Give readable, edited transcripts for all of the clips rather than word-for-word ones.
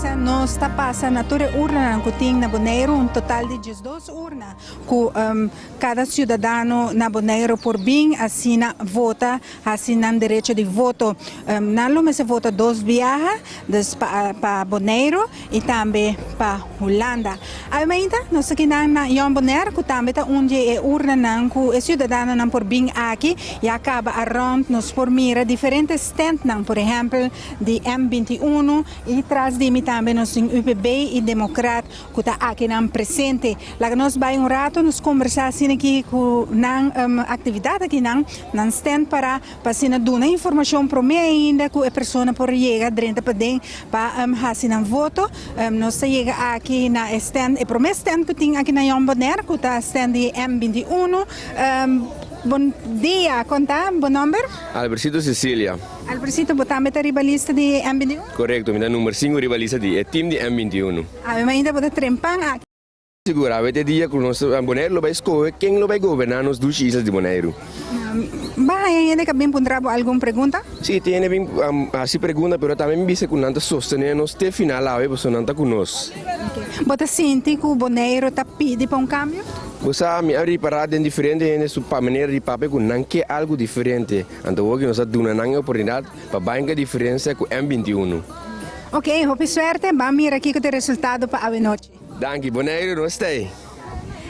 Bisa nos ta pasa na tur e urnanan ku tin na Boneiru, un total di 12 urna ku kada siudadano na Boneiru por bin asina vota, hasi nan derecho di voto. Nan lo mester vota dos biaha, dus pa pa Boneiru i tambe pa Hulanda. Awe mainta nos ta kinan na Jong Bonaire ku tambe ta un di e urnanan ku e siudadanonan por bin aki. Ya kaba arònt nos por mira diferente stèntnan, por ehèmpel di M 21 i tras di mi tambe nos tin UPB i Demokrat ku ta akinan presente. Laga nos bai un rato nos kombersá asina aki ku nan aktividat akinan, nan stènt para pa asina duna informashon promé ainda ku e persona por yega drenta paden pa hasi nan voto. Nos ta yega aki na e stènt, e promé stènt ku tin aki na Jong Bonaire ku ta stènt di M 21. Bon dia, kon ta bo nòmber? Albercito Cecilia. Albercito, bo tambe ta riba lista di M 21? Korekto, mi ta number sinku riba lista di e tim di M 21. Awe mainta bo ta trempan aki. Sigur, awe ta e dia ku nos Boneiru lo bai skohe ken lo bai goberná nos dushi islas di Boneiru. Bo a haña hende ku a bin puntra bo algun pregunta? Sí, tin hende bin hasi pregunta, pero tambe mi bisa ku nan ta sostené nos te final awe pasobra nan ta ku nos. Bo ta sinti ku Boneiru ta pidi pa un kambio? Bo sa, mi a ripará den diferente hende su manera di papia ku nan ke algu diferente. Anto hopi nos a duna nan e oportunidat pa bai ku e diferensia ku M 21. Ok, hopi suerte. Ban mira kiko ta e resultado pa awenochi. Danki, Boneiru nos ta ei.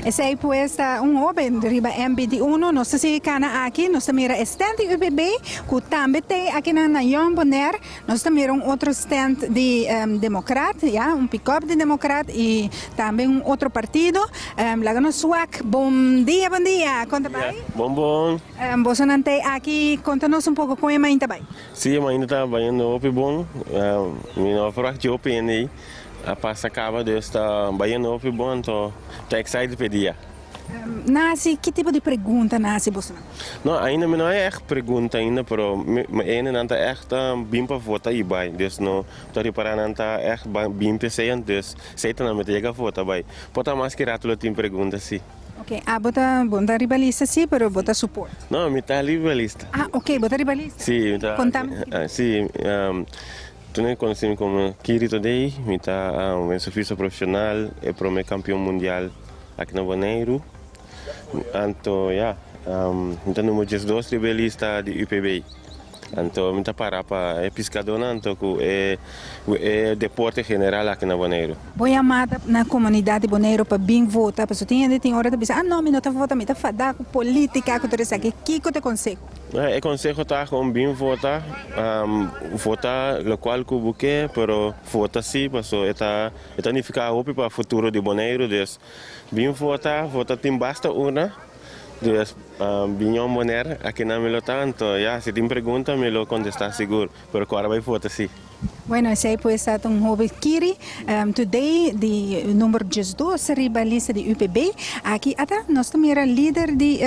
Esei pues ta un hoben riba M 21. Nos ta sigui kana aki, nos ta mira e stand di UPB ku tambe t'ei akinan na Jong Bonaire. Nos ta mira un otro stand di Democrat, ya, un pick-up di Democrat y tambe un otro partido. Laga nos wak. Bon dia, bon dia. Kon ta bai? Bon, bon. Bosonan t'ei aki, konta nos un poko kon e mainta bai. Sí, e mainta ta bayendo hopi bon. Mi no a verwacht hopi hende ei. A pasa kaba, dus ta bayendo hopi bon, anto ta excited pa e dia. Nan hasi ki tipo di pregunta nan hasi bosonan? No, ainda mi no a echt pregunta ainda, pero mi hendenan ta echt bin pa vota i bai. Dus no ta ripará nan ta echt bin p'esei, dus esei ta nan mester yega vota bai. Por ta mas ki rato lo tin pregunta si. Ok, abo ta, bo no ta riba lista si, pero bo ta support. No, mi ta riba lista. Ah, ok, bo ta riba lista. Si, mi ta. Konta mi. Si, tur hende konosé mi komo Kiri Todey, mi ta un surfista profeshonal, e promé kampion mundial aki na Boneiru. Anto ya, mi ta number 12 riba e lista di UPB. Anto mi ta para pa e piskadónan anto ku e e deporte general aki na Boneiru. Bo yamada na komunidat di Boneiru pa bin vota, pasobra tin hende tin ora ta bisa, ah no mi no ta vota, mi ta fadá ku polítika ku tur esaki. Kiko ta e konseho? E konseho ta kon bin vota, vota lokual ku bo ke, pero vota si pasobra e ta e ta nifiká hopi pa futuro di Boneiru, dus bin vota, vota tin basta urna. Dus biñon Bonaire, akinan mi lo ta, anto ya, si tin pregunta mi lo kontestá sigur, pero ku ora bai vota sí. Bueno, esei pues ta un hoben kiri today di number 12 riba lista di UPB. Aki ata nos ta mira lider di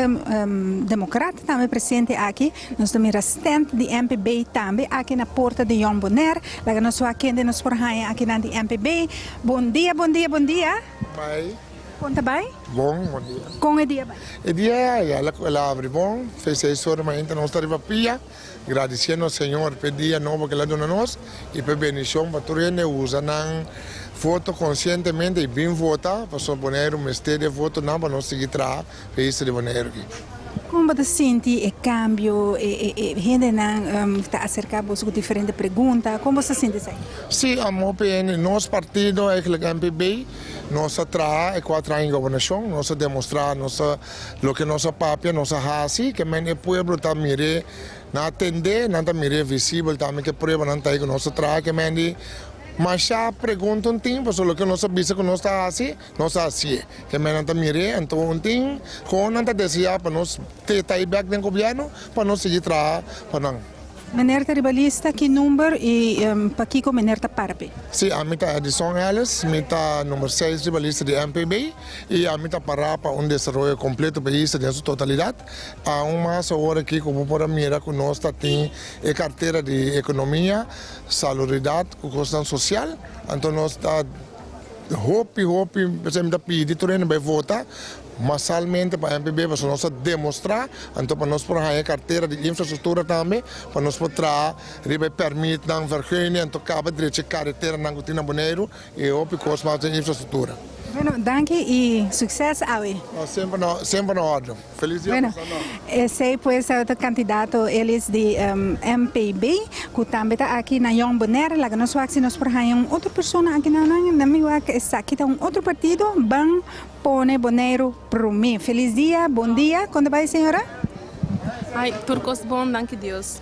Democrat tambe presente aki. Nos ta mira stand di MPB tambe aki na porta di Jong Bonaire. Laga nos wak kende nos por haña akinan di MPB. Bon dia, bon dia, bon dia. Bai. Kon ta bai? Bon, bon dia. Kon e dia bai? E dia ya el a abri bon, fe seis ora mainta nos ta riba pia, gradisiendo Señor p'e dia nobo ke el a duna nos i p'e bendishon pa tur hende usa nan voto konsientemente i bin vota, pasobra Boneiru mester di e votonan pa nos sigui traha p'e isla di Boneiru aki. Kon bo ta sinti e kambio, e hendenan ta aserká boso ku diferente pregunta, kon bo ta sinti esei? Sí, amo p'e hende, nos partido eigenlijk MPB, Nos a traha e kuater aña di gobernashon, nos a demostrá nos a loke nos a papia, nos a hasi, ke men e pueblo ta mir'é, nan a tend'é, nan ta mir'é visibel tambe ke pruebanan ta ei ku nos a traha, ke men di mashá pregunta un tin, pasobra loke nos a bisa ku nos ta hasi, nos a hasié. Ke men nan ta mir'é, anto un tin kon nan ta deseá pa nos te ta ei bèk den gobièrnu pa nos sigui traha pa nan. Meneer ta riba lista, ki number y pakiko meneer ta para p'e? Sí, ami ta Edison Ellis, mi ta number seis riba lista di MPB y ami ta para pa un desaroyo completo pa e isla den su totalidad. Aun mas awor aki cu bo por a mira cu nos ta tin e cartera di economia, salubridad cu cosnan social, anto nos ta. Hopi hopi p'esei mi ta pidi tur hende bai vota masalmente pa MPB pasobra nos a demostrá anto pa nos por haña e kartera di infrastruktura tambe pa nos por traha riba e pèrmitnan, vergunning anto kaba drecha e kareteranan ku tin na Boneiru i hopi kos mas den infrastruktura. Bueno, danki i sukses awe. No, semper na semper na òrdu. Felis dia Bueno, pa nos. esei pues ta otro kandidato Elis di MPB ku tambe ta aki na Jong Bonaire. Laga nos wak si nos por haña un otro persona aki na nan. Na mi wak esaki ta un otro partido. Ban pone Boneiru promé. Felis dia, bon dia. Kon ta bai señora? Ai, tur kos bon, danki Dios.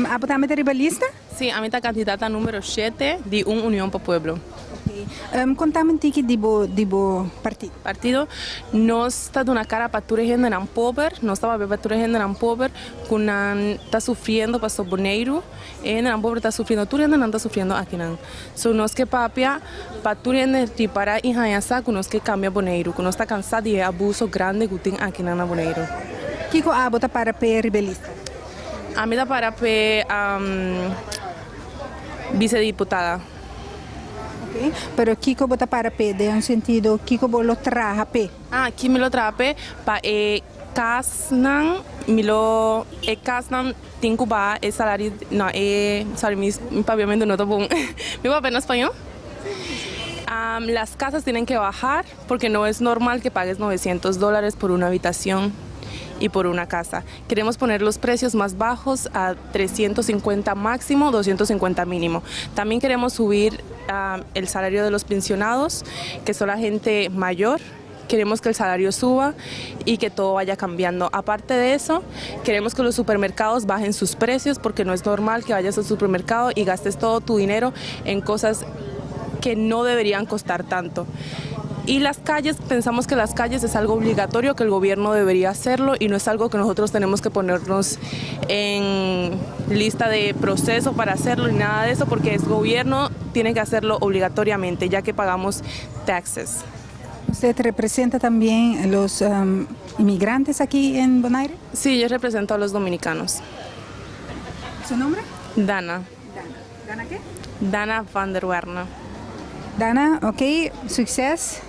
Abo tambe ta riba lista? Sí, ami ta kandidata numero shete di Un Union pa Pueblo. Ok. Kontami un tiki di bo di bo partido. Partido, Nos ta duna kara pa tur e hendenan pober, nos ta papia pa tur e hendenan pober ku nan ta sufriendo paso Boneiru, e hendenan pober ta sufriendo, tur hendenan ta sufriendo akinan. So nos ke papia pa tur hende ripará i haña sa ku nos ke kambia Boneiru, ku nos ta kansá di e abuso grandi ku tin akinan na Boneiru. Kiko abo ta para p'e riba e lista? Ami ta para p'e vice diputada. Ok, pero kiko bo ta para p'e den un sentido kiko bo lo traha p'e? Ah, ki mi lo traha p'e? Pa e kasnan mi lo, e kasnan tin ku baha e salario, no e, sorry mi papiamentu no ta bon. Mi papia na spañó? Las casas tienen que bajar porque no es normal que pagues novecientos dólares por una habitación y por una casa. Queremos poner los precios más bajos a 350 máximo, 250 mínimo. También queremos subir el salario de los pensionados, que son la gente mayor. Queremos que el salario suba y que todo vaya cambiando. Aparte de eso, queremos que los supermercados bajen sus precios porque no es normal que vayas al supermercado y gastes todo tu dinero en cosas que no deberían costar tanto. Y las calles, pensamos que las calles es algo obligatorio, que el gobierno debería hacerlo y no es algo que nosotros tenemos que ponernos en lista de proceso para hacerlo ni nada de eso, porque es gobierno, tiene que hacerlo obligatoriamente, ya que pagamos taxes. ¿Usted representa también los inmigrantes aquí en Bonaire? Sí, yo represento a los dominicanos. ¿Su nombre? Dana. Dana. ¿Dana qué? Dana van der Werner. Dana, ok, succes,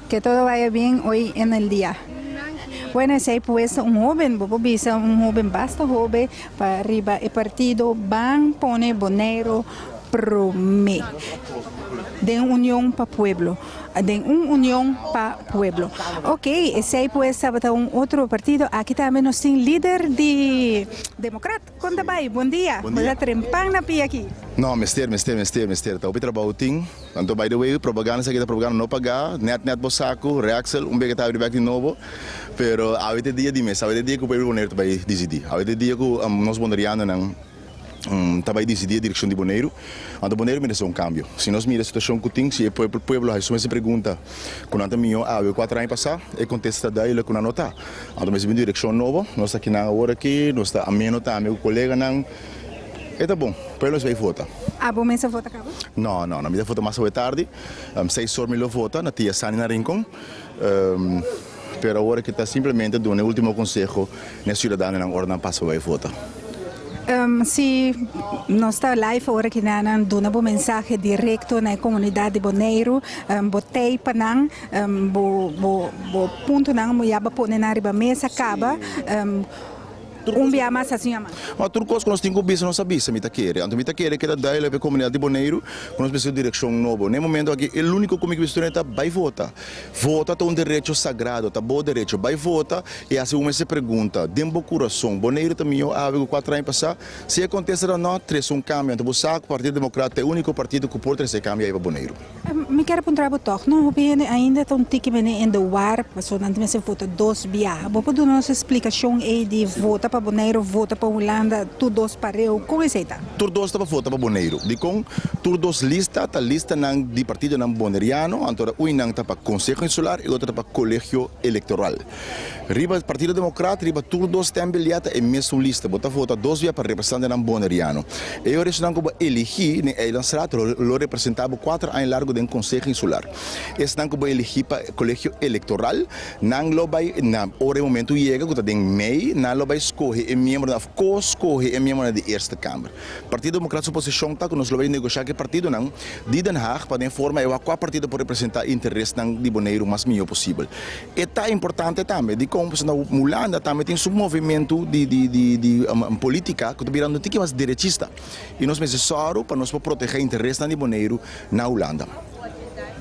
que todo vaya bien hoy en el día. Bueno, esey pues un hoben, bo por bisa un hoben basta hoben pa riba e partido Ban Pone Boneiru Prome den Union pa Pueblo. Den un union pa pueblo. Ok, esey pues tabata un otro partido. Aki tambe nos tin lider di Democrat. Kon ta bay? Bon dia. Bon dia. Bo ta trempan na pia aki. No, mester, mester, mester, mester. Ta hopi trabou tin. Anto by the way, propaganda esaki ta propaganda no pagá. Net net bo saku, Rexel, un beke ta abri bek di nobo. Pero awe ta e dia di mes. Awe ta e dia ku pueblo Boneiru ta bay disidí. Awe ta e dia ku nos bonerianonan. ta bai disidí e direkshon di Boneiru, anto Boneiru merese un kambio. Si nos mira e situashon ku tin, si e pueblo hasi su mes e pregunta ku nan ta mihó awe kuater aña pasá, e kontesta ta duidelijk ku nan no ta. Anto mester bin un direkshon nobo, nos ta akinan awor aki, nos ta ameno tambe ku koleganan, e ta bon, pueblo mester bai vota. Abo mes a vota kaba? No, no, no, mi ta vota mas awe tardi, seis or mi lo vota na Tia Sani na Rincon, pero awor aki ta simplemente duna e ultimo konseho na e siudadanonan ora nan pasa bai vota. Si nos ta live awor aki na nan duna bo mensahe directo na e comunidad di Boneiru, bo tei pa nan, bo bo bo puntonan ya bo pone nan riba mesa caba. Un bia mas hasi un yamada. Ma tur kos ku nos tin ku bisa nos a bisa, mi ta kere. Anto mi ta kere keda duidelijk pa e komunidat di Boneiru ku nos mester un direkshon nobo. Na e momento aki e lúniko ku mi ke bisa tur ta bai vota. Vota ta un derecho sagrado, ta bo derecho. Bai vota i hasi bo mes e pregunta den bo kurason, Boneiru ta mihó awe ku kuater aña pasá? Si e kontesta ta nò, trese un kambio. Anto bo sa ku Partido Demokrat ta e úniko partido ku por trese e kambio ei pa Boneiru. Mi kier puntra bo tòg, no hopi hende ainda ta un tiki bini in de war pasobra nan ta mester vota dos biaha. Bo por duna nos e splikashon ei di vota pa Boneiru, vota pa Hulanda, tur dos pareu, kon esei ta? Tur dos ta pa vota pa Boneiru. Dikon? Tur dos lista ta listanan di partidonan boneriano, anto uinan ta pa Konseho Insular i otro ta pa Kolegio Elektoral. Riba Partido Demokrat riba tur dos stembiljet ta e mesun lista. Bo ta vota dos bia pa representantenan boneriano. E ora esnan ku bo eligí den Eilandsraad lo representá bo kuater aña largu den Konseho Insular. Esnan ku bo eligí pa Kolegio Elektoral, nan lo bai na ora e momentu yega ku ta den mei, nan lo bai skohe. skohe e miembronan òf ko-skohe e miembronan di Eerste Kamer. Partido Demokrat su posishon ta ku nos lo bai negoshá ku e partidonan di Den Haag pa den forma e wak kua partido por representá interesnan di Boneiru mas mihó posibel. E ta importante tambe dikon pasobra na Hulanda tambe tin su movimentu di di di di polítika ku ta birando un tiki mas derechista i nos mester sòru pa nos por protegé interesnan di Boneiru na Hulanda.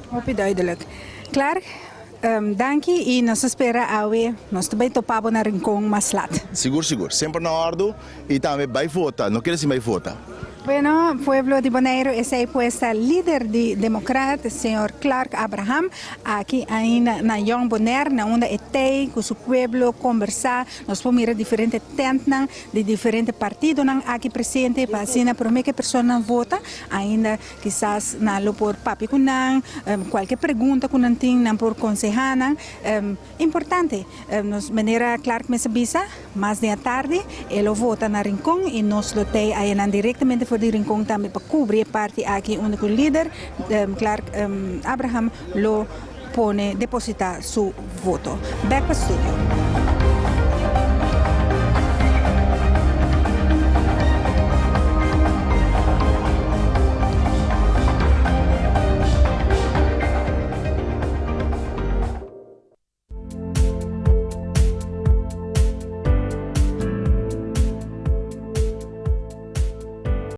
Hopi duidelijk. Clark, danki i nos ta spera awe nos ta bai topa bo na Rincon mas lat. Sigur sigur. Semper na òrdu i tambe bai vota. No kere sin bai vota. Bueno, pueblo di Boneiru, esei pues ta lider di Democraat, señor Clark Abraham, aki ainda na Jong Bonaire, na unda e tei ku su pueblo kombersá. Nos por mira diferente tentnan di diferente partidonan aki presente pa asina promé ku e personanan vota, ainda kisas nan lo por papia ku nan, kualke pregunta ku nan tin nan por konsehá nan. Importante, nos manera Clark mes a bisa, mas den atardi e lo vota na Rincon y nos lo tey ayanan directamente for di Rincon tambe pa cubri e parti aki unda cu lider Clark Abraham lo pone deposita su voto. Back pa studio.